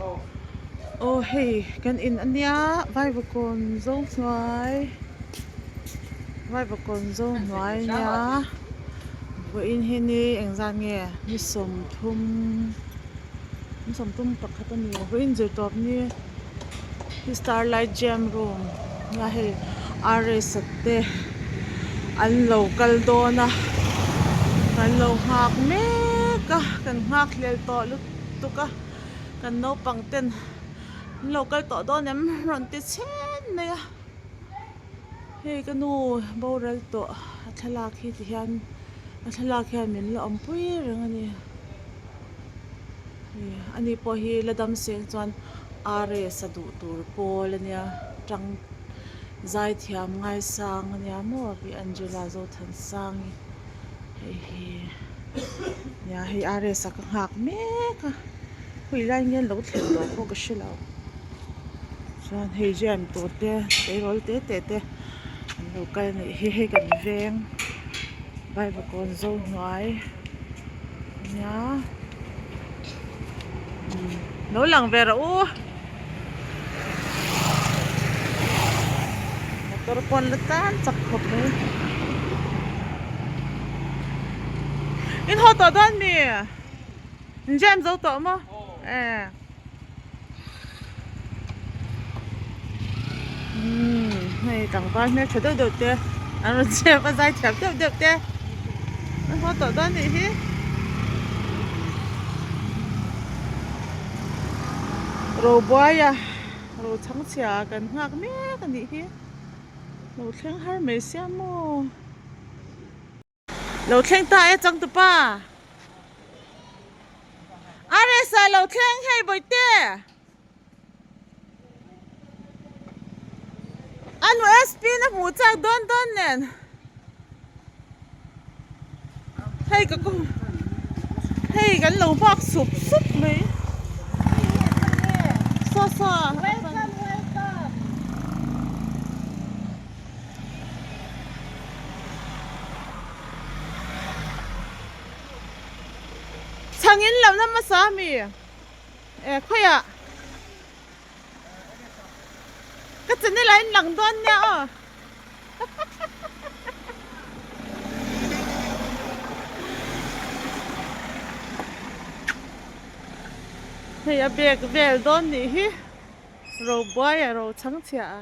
Aw hei kan in ania Vaivakawn zo hnuai Vaivakawn zo hnuai ania vawiin hi ni engzat nge ni sawmthum ni sawmthum pakhat a ni vawiin zirtawp ni hi starlight gem room nia hei RS a te an lo kal dawn a kan lo nghak mek a kan nghak hlel tawh lutuk a kan naupang ten an lo kal tawh dawn em rawn ti chhen mai a hei ka nu boral tawh a thlalak hi ti hian a thlalak hian min la awmpui reng a ni. Ani pawh hi la dam seng chuan RS a duh tur pawl a nia tang zaithiam ngaisang a nia maw pi Angela Zothansangi hei hi nia hei RS a ka nghak mek a khawi lai nge an lo thlen tawh pawh ka hre lo chuan hei jam tur te tleirawl te te te an lo kal a nih hi hei kan veng Vaivakawn Zohnuai. Nia lo lang ve rawh u motor pawn la tan chak khawp mai in haw tawh dawn mi in jam zo tawh maw e umm hei tlangval hmeltha deuh deuh te an rawn chep a zai thiam deuh deuh te an haw tawh dawn anih hi Robuaia ro chhangchhia kan nghak mek anih hi lo thleng har mai sia maw. Lo thleng ta e changtupa. RSA lo thleng hei bawihte. A nu SP na hmuh chak dawn dawn nen. Hei ka ku hei kan lo nghak sup sup mai. Saw saw. Welcome welcome. Chhang in lo na hmasa ami? E khawiah? Ka channel ah in lang dawn nia aw. Hei a bag vel dawn nih hi Robuai a ro chhangchhiah a.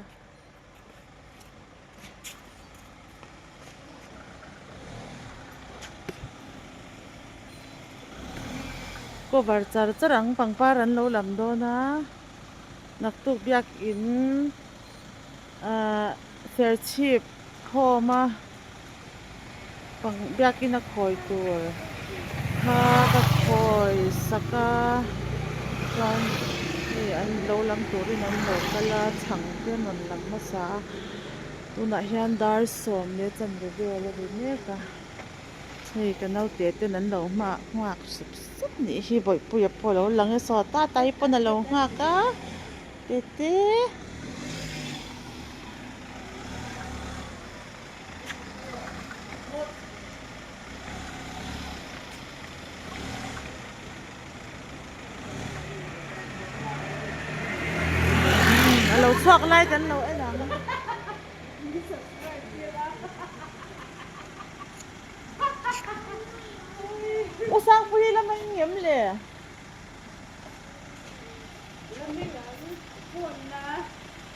Cover char char ang pangpar an lo lam dawn a naktuk biakin ahh serchhip khawm a pang biakin a khawi tur kha ka khawi sak a chuan hei an lo lam turin an lo kal a chhang te an rawn lam hmasa a tunah hian dar sawm leh chanve vel a ri mek a hei ka naute ten an lo nghak nghak sup sup nih hi bawihpuia pawh a lo lang e saw tata hi pawn a lo nghak a tete. A lo chhuak lai kan lo en ang. U Sangpuii lama in ngem le.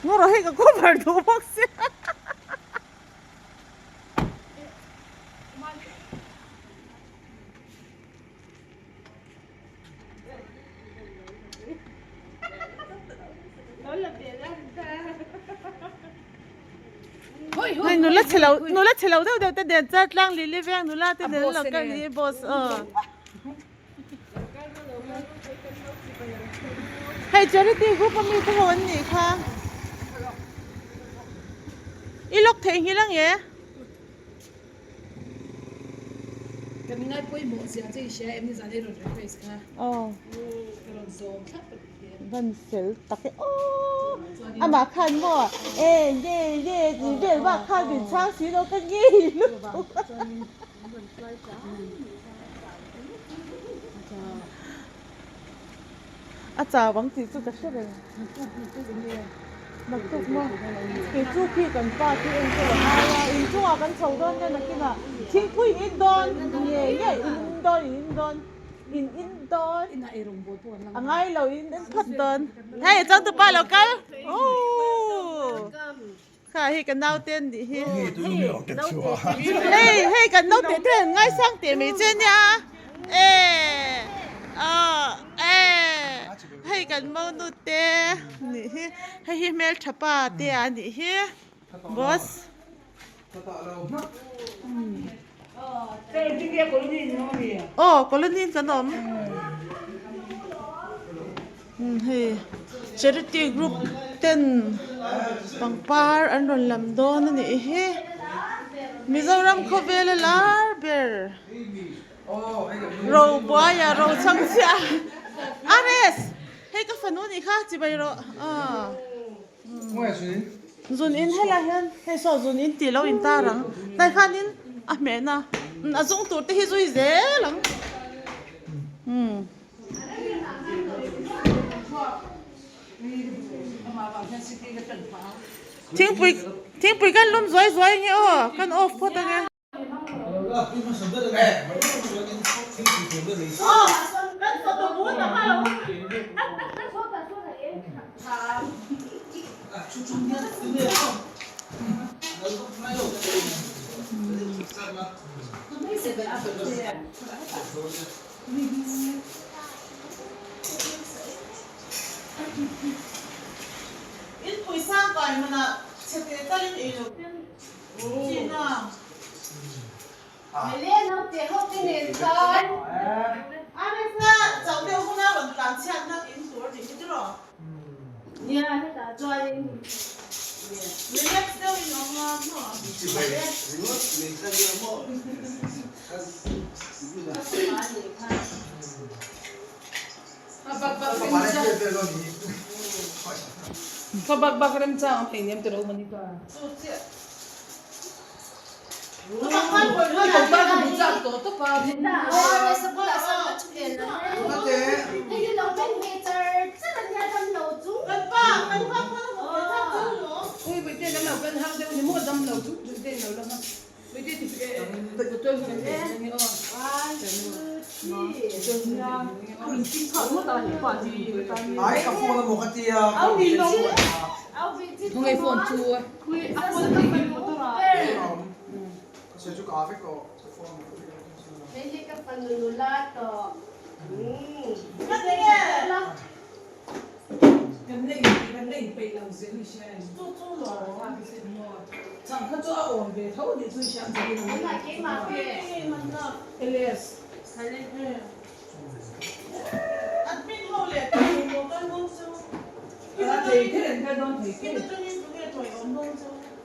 Ngaw rawh hei ka cover duh bawk sia. Hei nula chhe lo nula chhe lo deuh deuh te nen char tlang lili veng nula te nen an lo kal ni boss aw. Hei charity group a mi te ho an nih kha. I lawk theihnghilh ang e. Kan ngai pawimawh zia chu i hria em ni zan i rawn request kha. Aw. Ka rawn zawm thlap ka ti hian. Van fel tak e aw. Amah khan maw e nge nge tih vel bak khan min chhang si lo ka ngei lutuk. A chau ang tih chu ka hre reng. Naktuk maw? Kei chu khi kan pa khi enkawl a ngai a, inchungah kan chho dawn nia nakinah thingpui in in dawn ngei ngei in in dawn in in dawn in in dawn a ngai lo in en phawt dawn. Hei changtupa lo kal ooh. Kha hei ka naute an nih hi. Hei hei kan naute te an ngaisang teh mai che nia. E aw e hei kan monu te nih hi. Hei hi hmeltha pa te a nih hi. Boss. Aw colony in kan awm. Hei charity group ten pangpar an rawn lam dawn a nih hi Mizoram khawvel a lar ber Robuaia Rochangchhia RS hei ka fanu a nih kha chibai rawh aw. Zun in helai hian hei saw zun in tih lo in tar ang tlai khanin a hmehna a zung tur te hi zui zel ang umm. Thingpui thingpui kan lum zuai zuai nge aw kan off phawt ange. In pawisa kai manah chhe talin ei lo ten China. Arifna chauh deuh huna rawn tlan chhiatna in tur a nih hi tiraw? Relax deuh in awm a maw? Ka bak bak remchang a hei nem tiraw Monica.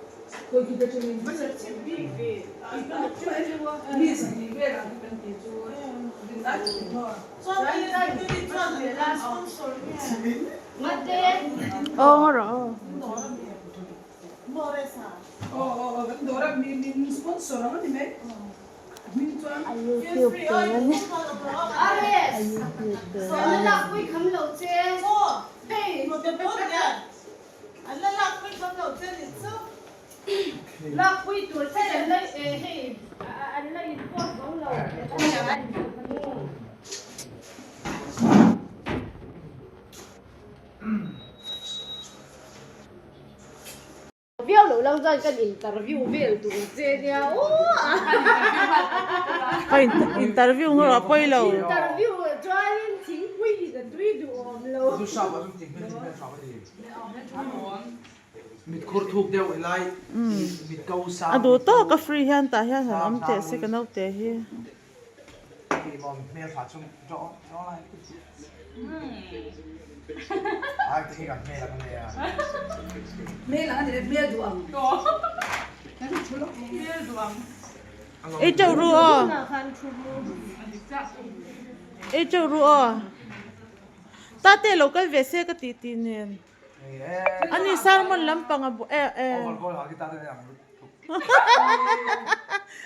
YouTube tur a ni a youtube tur a ni. Viau lo lang chuan kan interview vel tur che nia aw. Ka interview ngawr a pawi lo. Interview chuanin thingpui in a tui duh awm lo. A duh tawk a free hian tah hian han awm teh se ka naute hi. Ei teuh ru aw. Ei teuh ru aw. Tate lo kal ve se ka tih tih nen. Ani sermon lampang a bu eh eh.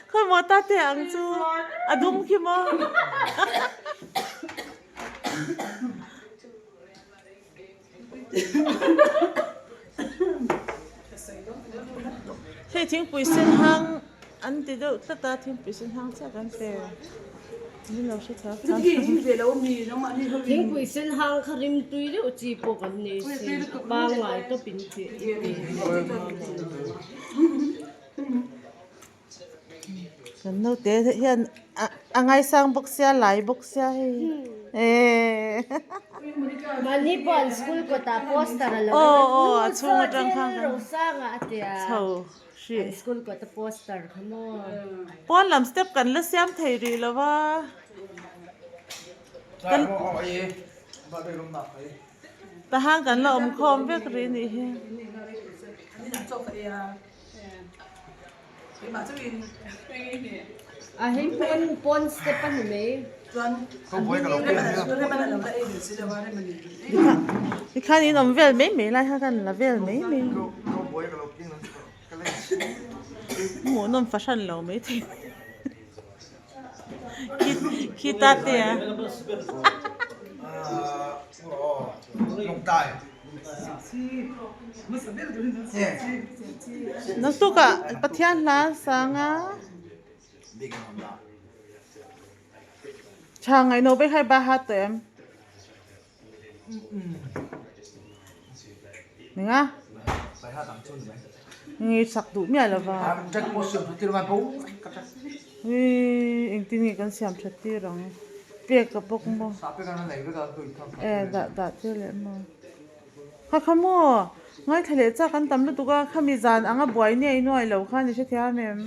Khawi maw tate ang chu a dum khi maw. Hei thingpui sen hang an ti deuh tlat a thingpui sen hang chiah kan pe min lo hre thiam thiam. Thingpui sen hang kha rim tui deuh chi pawh kan nei sin a pangngai tawp in tih i ti. Kan naute hian a ngaisang bawk sia lai bawk sia hei eehh. Mahni pawh an school kawtah poster a lo Aw aw a chhung atang khan kan Rosanga a tia chho hrih. An school kawta poster kha maw. Pawn lam step kan la siam thei rih lo va. Tahan kan la awm khawm vek rih nih hi. A hei pawn pawn step a ni mai. Tikhan in awm vel mai mai lai kha kan la vel mai mai. Hmuhnawm fahran lo mai thei. Khita te a. Naktukah Pathian hla an sang a. Tha ngaihno vek hai ba ha tawh em? Ninga? Nge sak duh miah lo va. Engtin nge kan siam that tir ang? Pek a bawk maw? E dah dah tir leh maw? Kha kha maw? Ngaithla leh chak an tam lutuk a, khami zan anga buai nge inuai lo khan i hrethiam em?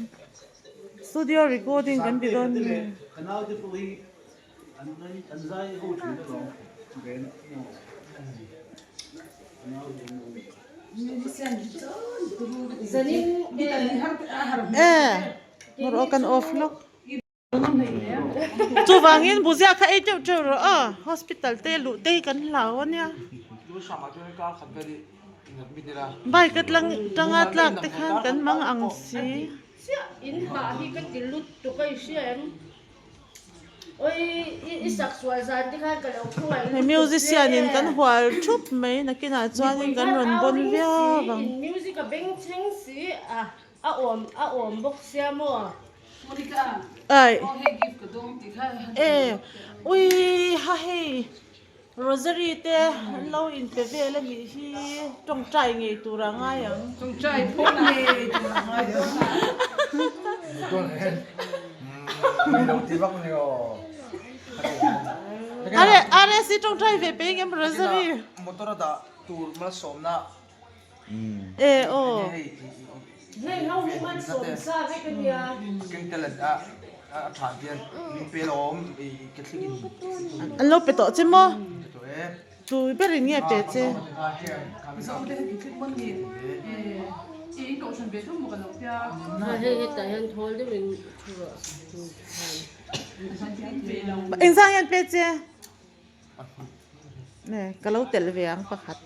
Studio recording kan ti dawn nge? E marawh kan off lawk. Chuvangin buzia kha ei teuh teuh rawh aw hospital te luh te hi kan hlau ania. Bike atang tanga tlak te khan kan mang ang si. Chiah in hah hi ka ti lut tuk a i hria em? He musician in kan hual thup mai nakinah chuanin kan rawn bawn viau ang. Ai e ui ha hei rosary te an lo inpe vel a nih hi tawngtai ngei tur a ngai ang. Are si tawngtai ve pe engem rosary. Motor a dah tur malsawmna. E aw. Hei ho hi malsawm sa vek a nia. Keng talent a a tha hian min pe lawm i Catholic in. An lo pe tawh che maw? Tu berin nge pe che? Engzah hian pe che? Ka lo telh ve ang pakhat.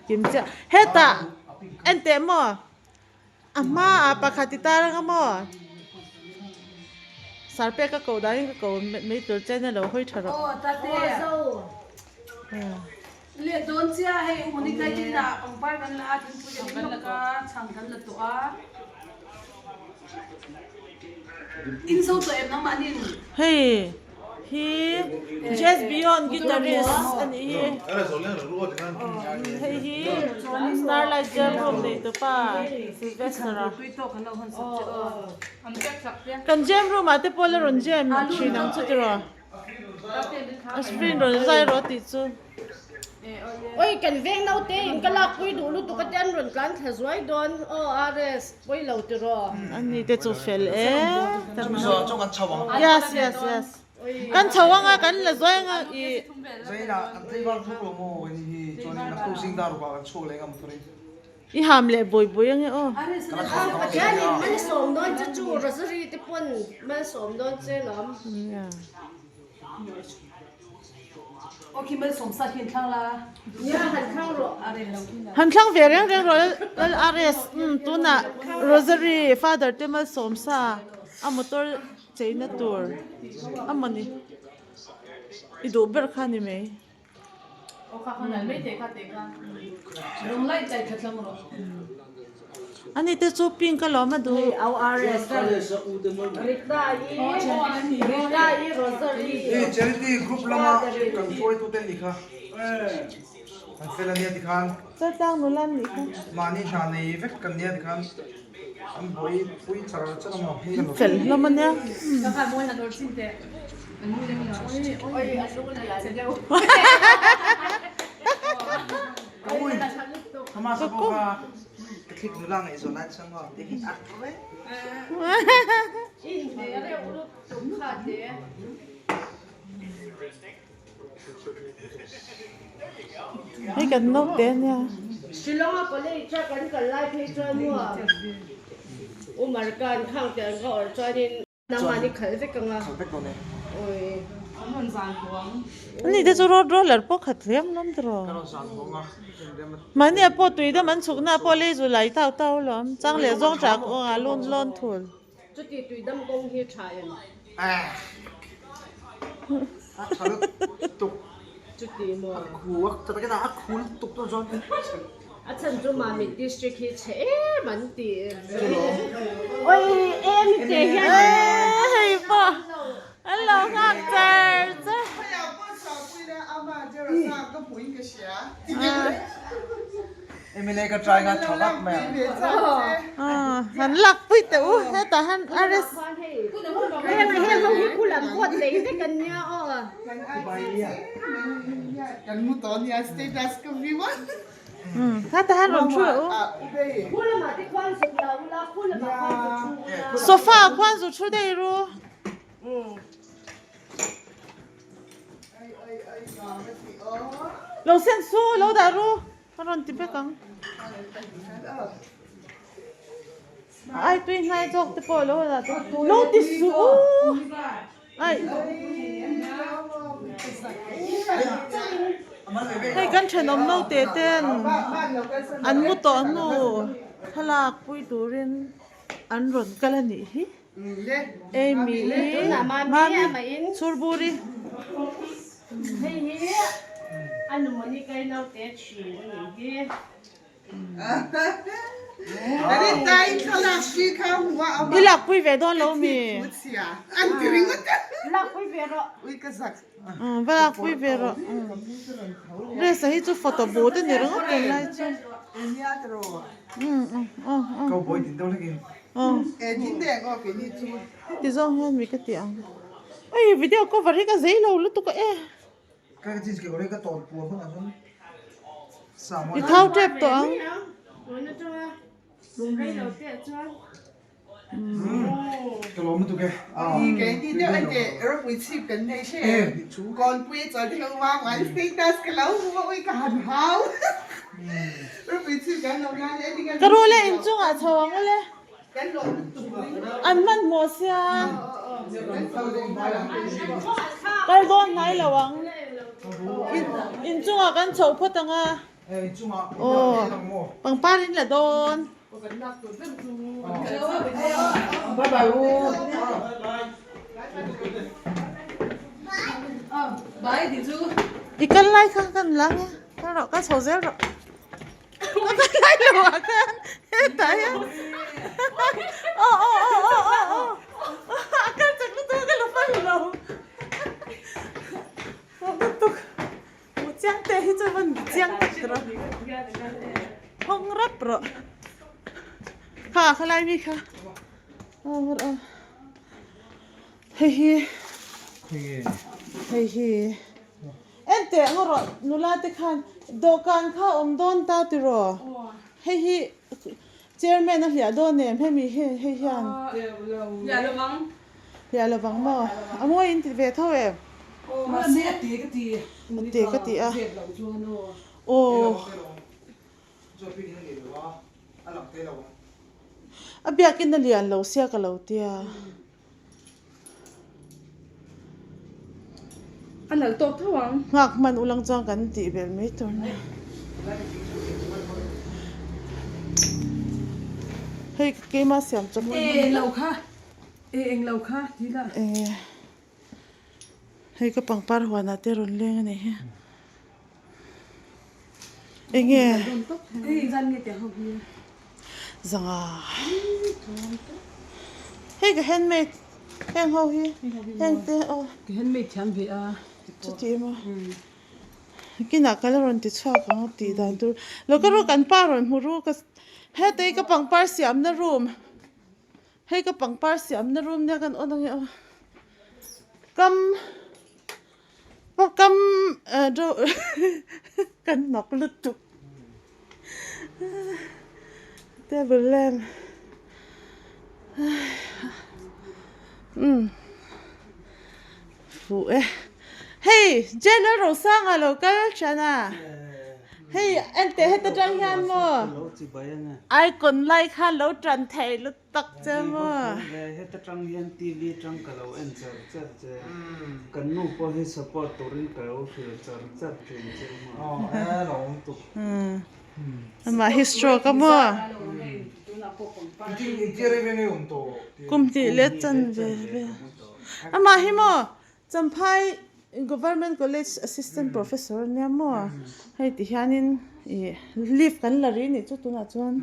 Kim chiah. Hetah enteh maw? A hmaah pakhat i tar anga maw? Sarpe ka koh danin ka ko mai tur che ania lo hawi tha rawh. Aw tate. Le dawn chia hei u Monica i tin ah pangpar kan la a thingpui kan in lawk a chhang kan la tawh a. In zo tawh em nangmah nin? Hei hi Jazz Beyond guitarist a nih hi. Hei hi Starlight Jam Room neitupa Sylvester a. Kan jam room ah te pawh la rawn jam thin ang chu tiraw. A screen rawn zai rawh tih chu. Oi kan veng naute in ka lakpui duh lutuk a te an rawn tlan thla zuai dawn aw RS pawi lo tiraw. Ani te chu fel e. Yes yes yes. Kan chho anga kan la zuai anga i. I ham leh bui bui ange aw. Pathianin malsawm dawn che chu Rosary te pawn malsawm dawn che lawm. Nia han thlang rawh. Han thlang ve reng reng rawh Lal RS umm tunah Rosary Father te malsawm sa a motor cheina tur a mawni i duh ber kha ni mai. Ani te chu pink alawm a duh. Charity group lama kan hruaitute an nih kha. An fel a nia tikhan. Chaltlang nula an nih kha. Mahni hna nei vek kan nia tikhan an buai pui char char a maw. Fel hlawm a nia. Hei kan naute a nia. Shillong a college a kan kal lai phei chuan maw Umar Khan khang te an ka awrh chuanin nangmahni khalh vek ang a. Awii. Ani te chu road roller pawh khat hliam hlawm tiraw. Mahni ah pawh tui dam an chhukna ah pawh lei zu lai tau tau alawm. Chang leh zawng tah kawngah lawn lawn thul. Chuti tui dam kawng hi tha em? Chuti maw? A chhan chu Mamit district hi chhe em an ti. Oi em te hian. Hei pawh an lo nghak char char. MLA ka try nga tha vak mai ang. Han lak pui teh u hetah hian RS. Heng heng ho hi khu lam pawh nei vek an nia aw. Hetah hian rawn thu reh u. Sofa ah khuan zu thu daih ru. Lo sen su lo dah ru ka rawn ti vek ang. Ai tui hnai zawk te pawh lo dah tur lo ti suh u ai hei kan thenawm naute ten an mu tawh hnu thlalak pui turin an rawn kal a nih hi. Amy i Mami Chhurburi. Hei hi a numawni kai naute thin a nih hi. I lakpui ve dawn lo mi? Lakpui ve rawh. Va lakpui ve rawh. Dress a hi chu photo booth a ni ringawt tunlai chu. Cowboy din deuh hlekin. Heti zawng hian mi ka ti ang. Oi video cover hi ka zei lo lutuk a e. I thau tep tawh ang. Ka ru le inchungah chho ang ule. An hmanhmawh sia. Kal dawn hnai lo ang. Inchungah kan chhoh phawt ang a. Aw, pangpar in la dawn. I kal lai kha kan lang e. Kal rawh, kal chho zel rawh. Ka kal lai lo ah khan hetah hian aw aw aw aw aw aw a kal chak lutuk a ka lo hman lo. Lutuk. Hmu chiang teh hi chu van chiang tak tur a hawng rap rawh kha khalai mi kha aw hei hi hei hi en teh ang rawh nula te khan dawhkan kha a awm dawn ta tiraw hei hi chairman a hliah dawn em hemi hei hian Hliah lovang maw? A mawi in ti ve tho em? Mahse a te ka ti. A te ka ti a. Aw. A biakin a lian lo sia ka lo tia. A nalh tawk tho ang. Nghak hman ulang chuan kan tih belh mai tur nia. Hei keima siam chawp. E lo kha. E eng lo kha ti la. E hei ka pangpar huanah te rawn leng a ni hi. Enge? Zanga. Hei ka handmade heng ho hi heng te aw. Ka handmade thiam ve a. Chuti emaw. Kinah ka la rawn ti chhuak ang a tih dan tur. Lo ka ru kan pa rawn hmu ru ka hetei ka pangpar siamna room hei ka pangpar siamna room nia kan on ange aw kam kam kan hnawk lutuk table lamp umm. Fuh e. Hei General Rosanga lo kal than a. Hei ente heta tang hian maw icon lai khan lo tan thei lu tak che maw. Heta tang hian TV tang ka lo en char char che. Kan nu pawh hi support turin ka lo hrilh char char thin che maw. Amah hi stroke a maw. Kum hnih leh chan ve ve. Amah hi maw Champhai Government College Assistant Professor a nia maw? Hei ti hianin ih leave kan la rih nih chu tunah chuan.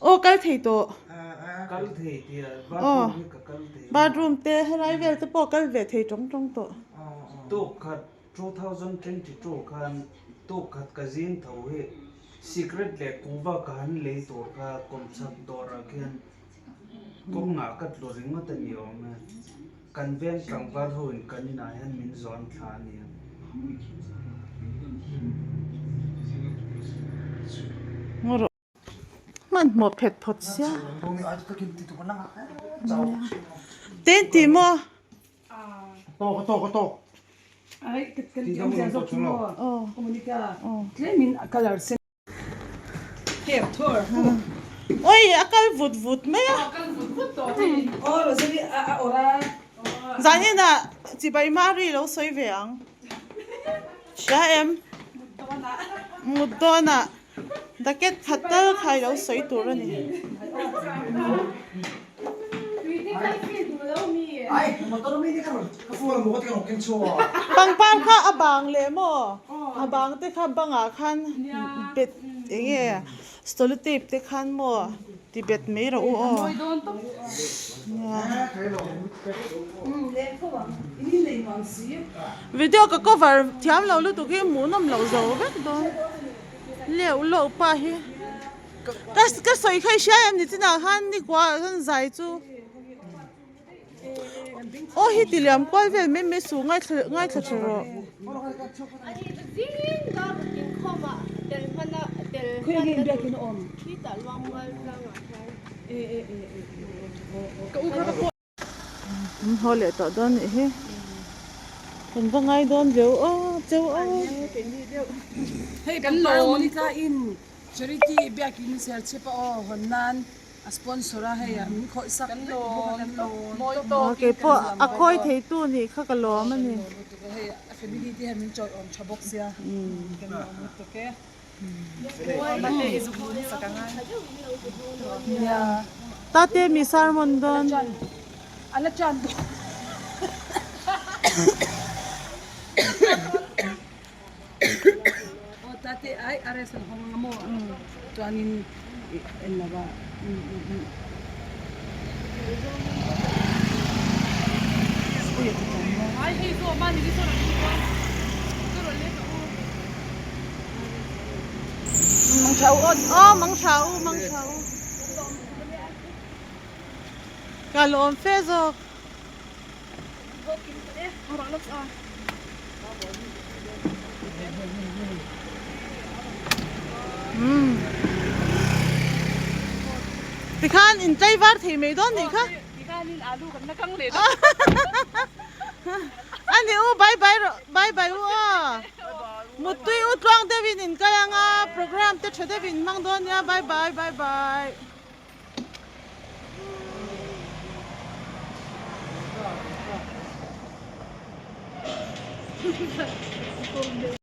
Aw kal thei tawh. Aw bathroom te helai vel te pawh kal ve thei tawng tawng tawh. Tuk khat 2022 khan tuk khat ka zing tho hi secret leh kuva ka han lei tur kha kawmchhak dawrah khian Kawngah ka tlu ringawt a ni awm e. Kan veng tlangval ho in kan inah hian min zawn thla a nia. Hmanhmawh phet phawt sia. Ten ti maw? Oi a kal vut vut mai a. Zaninah chibai Mari lo sawi ve ang. Hria em? Mut dawnah daket khat tal kha i lo sawi tur a ni. Pangpar kha a bang leh maw? A bang te kha bangah khan bet eng nge stolitape te khan maw ti bet mai rawh u aw. Video ka cover thiam lo lutuk hi hmuhnawm loh zo vek dawn leuh loh pa hi. Ka ka sawi kha i hria em ni chinah khan ni kua ah khan zai chu aw hi ti liam kual vel mai mai suh ngaithla ngaithla tha rawh. An haw leh tawh dawn nih hi. Kan va ngai dawn viau aw cheu aw. Hei kan lawm Monica in charity biakin serchhip a aw hawn nan a sponsor a hei min khawih sak kan lawm kan lawm Kei pawh a khawi thei tu nih kha ka lawm a ni. Hei a family te hian min chawi awm tha bawk sia kan lawm lutuk e. Tate mi sermon dawn. Aw mang tha u mang tha u ka lawm fe zawk. Tikhan in tlei var thei mai dawn nih kha. Ani u bye bye rawh bye bye u aw. Muttui u tluang deuhin in kal anga program te tha deuhin hmang dawn nia bye bye bye bye.